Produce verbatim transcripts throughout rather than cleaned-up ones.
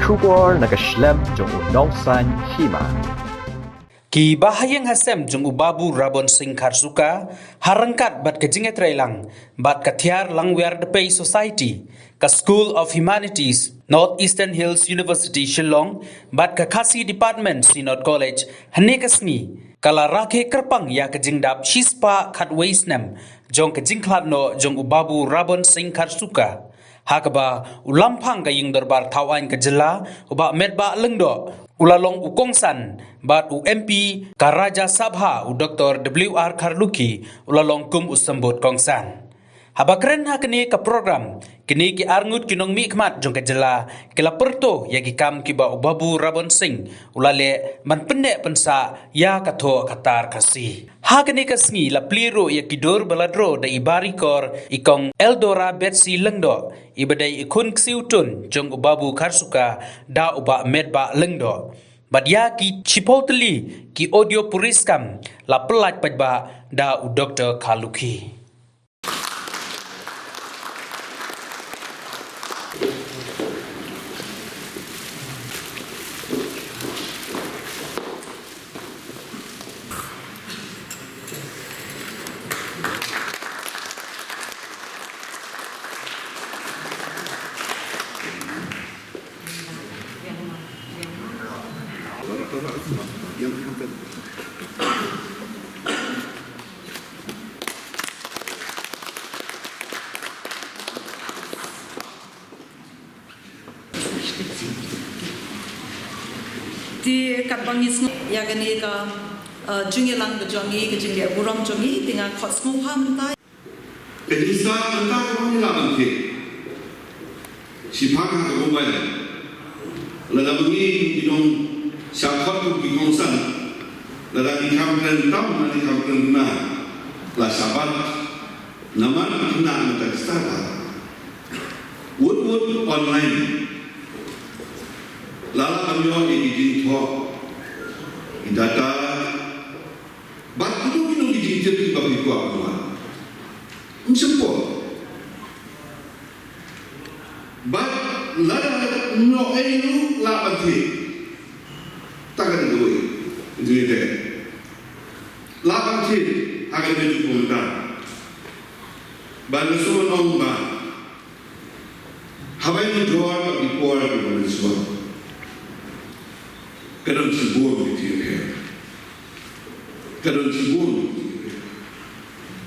Khubor na ka shlem jong u Nongsaiñ Hima. Ki bahaïing hasem jong u Babu Rabon Singh Kharsuka, ha ryngkat bad ka jingïatreilang bad ka Thiar Langwiar Dpei Society, ka School of Humanities, North Eastern Hills University Shillong, bad ka Khasi Department Synod College, hynne ka sngi ka la rakhe kyrpang ïa ka jingdap shispah khatwei snem jong ka jingkhlad noh jong u Babu Rabon Singh Kharsuka. Ha kaba u Lamphang ka Ïing Dorbar Thawaiñ ka Jylla, u Bah Metbah Lyngdoh, u la long u kongsan, bad u M P ka Rajya Sabha, u Doktor W R Kharlukhi, u la long kum u symbud kongsan. Haba kren ha kane ka program, kine ki arngut ki nongmihkhmat jong ka jylla ki la pyrto ïa ki kam kiba u Babu Rabon Singh u la leh ban pynneh pynsah ïa ka thoh ka tar Khasi. Ha kane ka sngi la plie ruh ïa ki dur ba la drok da i Barikor, i Kong Eldora Betsy Lyngdoh, iba dei i khun ksiew tun jong u Babu Kharsuka da u Bah Metbah Lyngdoh. Bad ïa ki shiphew tylli ki audio puriskam la pyllait paidbah da u Doktor Kharlukhi. Te katba ngi sngew ïa kane ka, uh, jingïalang ka jong ngi, ka jingleh burom jong ngi, te nga khot sngewbha mynta. Ka jingstad mynta ka long ïa la ban thied. Shiphang ha ka mobile. Lada ba ngi ki nongshah khot ki kongsan, lada ngi kham kren tam, lada ngi kham kren na, la shabat. Namar ki khynnah mynta ki stad ha. Wut wut online. La lah ban ïoh ïa ki jingthoh, ki data, bad kino kino ki jingtip kiba phi kwah ban wad. Ym shym poi. Bad lada ym ïoh ei ruh lah ban thied. Tang kata kawei. Jingtip. Lah ban thied ha kane ka jingpynmynta. Bad nga sngewbha ong ba haba ngi don ha ki por kiba mynshuwa, ka don shibun ki jingpher. Ka don shibun ki jingpher.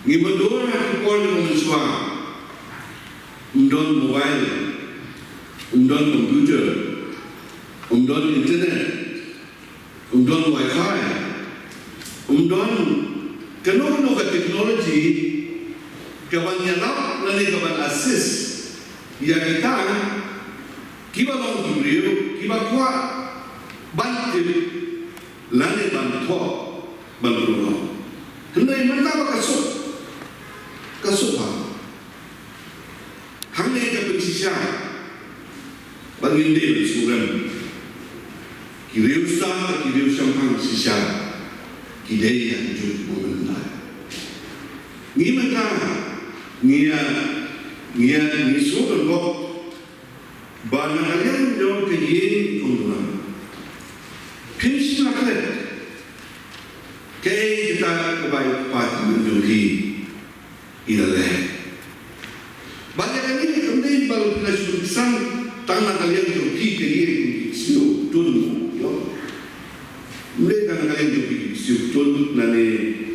Ngi ba don ha ki por kiba mynshuwa, ym don mobile, ym don computer, ym don internet, ym don wifi, ym don kano kano ka technology kaban ïalap lane kaban assist ïa kita kiba long ki briew kiba kwah ban tip lane ban thoh ban pynlong. Hynrei mynta ba ka suk, ka suk ba Hangne ka pynshisha ba ngin dei ban sngewrem. Ki riewstad, ki riewshemphang shisha ki dei ïa ka juk ba mynta. Ngi mynta ngi ïa, ngi ïa, ngi sngewthuh ba na ka liang jong ka ïing jong u Trai phin shna klet kaei kata kaba i kpa jong ki i la leh. Bad ïa kane kam dei ba la shu san tang na ka liang jong phi ka ïing ki ksiew tun mo. Ym dei tang na ka liang jong phi ki ksiew tun lane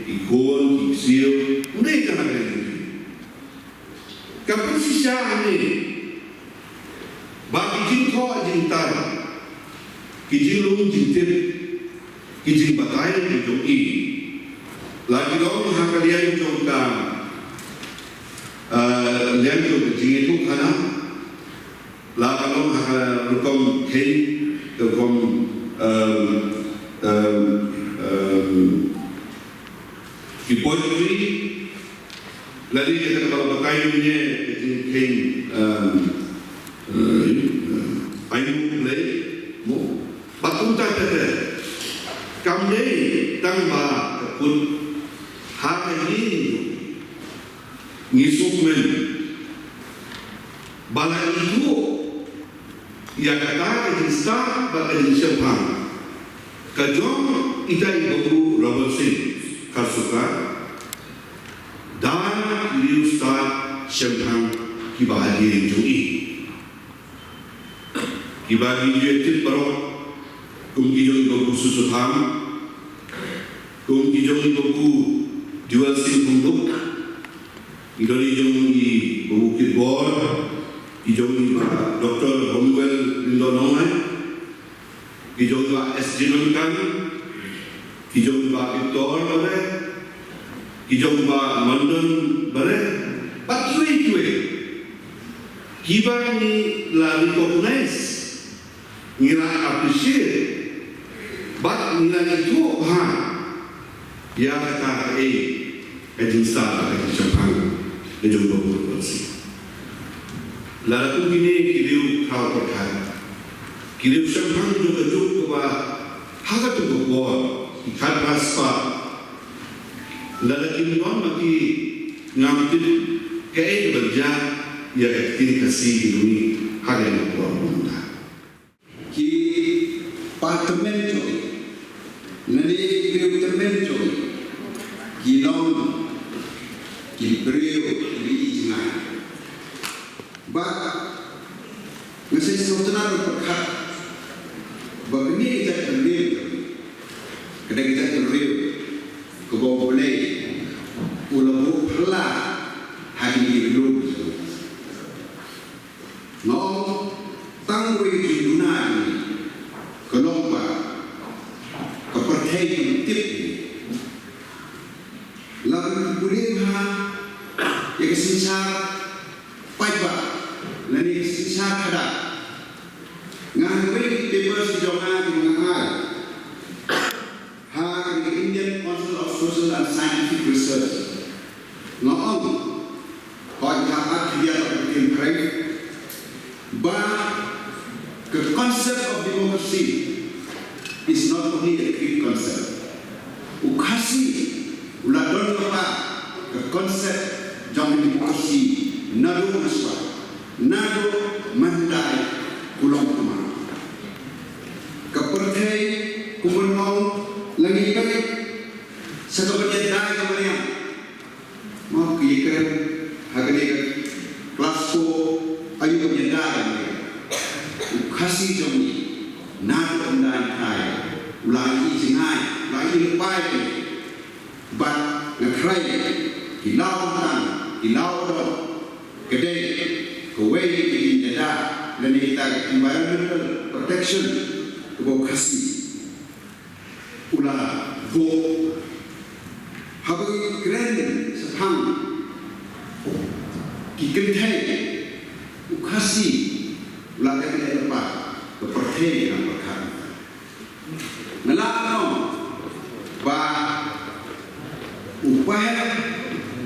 ki khun ki ksiew. Ym dei tang na ka liang jong phi. Ka pynshisha hangne ba ki jingthoh jingtai, ki jinglum jingtip, ki jingbatai ki jong i, la ki long ha ka liang jong ka, eh, liang jong ka jingïathuhkhana, la ka long ha ka rukom kheiñ, ka rukom, em, em, em, ki poetry, lane kata kaba la batai mynne ka jingkheiñ, em, em, aiu Blei mo. Bad kumta te te kam dei tang ba ka kut ha ka ïing, ngi sngewkmen ba la ithuh Ïa kata ka jingstad bad ka jingshemphang ka jong ita i Babu Robert Singh Kharsuka da ki riewstad shemphang kiba hadien jong i, kiba ngi ju tip baroh kum ki jong i Babu Susutham, kum ki jong i Babu Diwal Singh Phumbuk, ki don i jong i Babu Kitbor, ki jong i Bah Doctor Honuel Lyngdoh Nonglait, ki jong i Bah S J Nonkan, ki jong i Bah Victor Bareh, ki jong i Bah Mandon Bareh, bad kiwei kiwei kiba ngi la recognize, ngi la appreciate, bad ngi la ithuh bha ïa kata kaei ka jingstad, ka jingshemphang ka jong u Babu Robert Singh. Lada kum kine ki riew khraw pyrkhat, ki riew shemphang jong ka juk kaba ha kato ka por ki khatphra spah, lada kim don ma ki, ngam tip kaei kaban jia ïa ka ktien Khasi jong ngi ha kane ka por mynta. Ki parliament jong ngi, lane ki briew tymmen jong ngi, ki long ki briew kiba ïeit jngai. Bad nga sa sngewtynnat ban pyrkhat ba kane ka jaitbynriew jong ngi ka dei ka jaitbynriew kaba U Blei u la buh phylla ha kine ki lum jong ngi. Nga ong tang kawei ka jingduna jong ngi ka long ba ka pyrthei kam tip ïa ngi. Lada ngi pule bha ïa ka synshar paidbah lane ka synshar khadar, nga ha kawei ka paper ka jong nga kaba nga ai ha ka Indian Council of Social and Scientific Research, nga ong, hooid, nga ong ïa ka ktien Khasi ba ka concept of democracy is not only a Greek concept. U Khasi u la don lypa ka concept jong democracy naduh mynshwa, naduh mynta kumno kumno. Ka pyrthei kumno, la ngi peit sa kaba ïadei ka mariang. Mo, ki ïakren ha kane ka klas four, aïu ban ïada ïa u Khasi jong ngi, naduh ynda ngi khlaiñ u la ïohi jngai, u la ïohi lypa ïa ngi. Bad nga khrei ki law tang, ki law dor, ka dei kawei ka jingïada lane kita ka environmental protection kaba u Khasi u la buh. Haba ngi kren shaphang ki kynthei, u Khasi u la dep leh lypa, ka pyrthei ka nang pyrkhat. Nga lah ban ong ba u Bah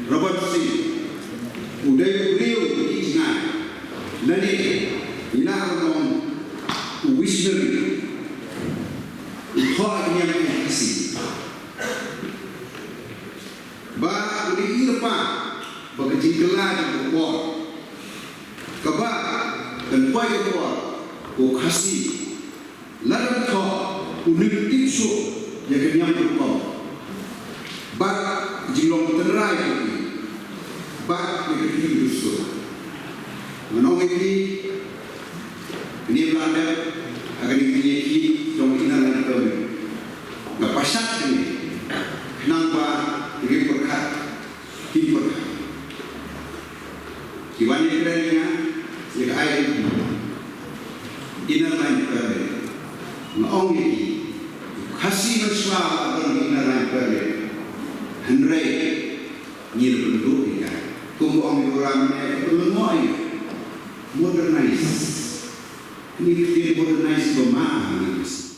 Robert Singh u dei u briew uba ïeit jngai, lane ngi lah ban ong u visionary, u thoh ïa ka niam Khasi. Ba u dei u lypa ba ka jingkylla jong ka por kaba kan poi ka por, u Khasi lada u thoh, un tip shuh ïa ka niam ka rukom bad ka jinglong tynrai jong ki bad ïa ka ktien ka dustur. Ngan ong ïa phi, kane ba la dep ha kane ka jingïakhih jong ka Inner Line Permit, nga pashad kane khnang ba ki riew pyrkhat kin pyrkhat. Ki wan ïakren ïa nga ïa ka I L P, Inner Line Permit. Nga ong ïa ki, Khasi mynshuwa la don Inner Line Permit, hynrei ngi la pynduh ïa ka. Kumba ong ïa u Ram ne, pynlyngngoh ïa, modernize. Kane ka ktien modernize ba ma ha ngi Khasi.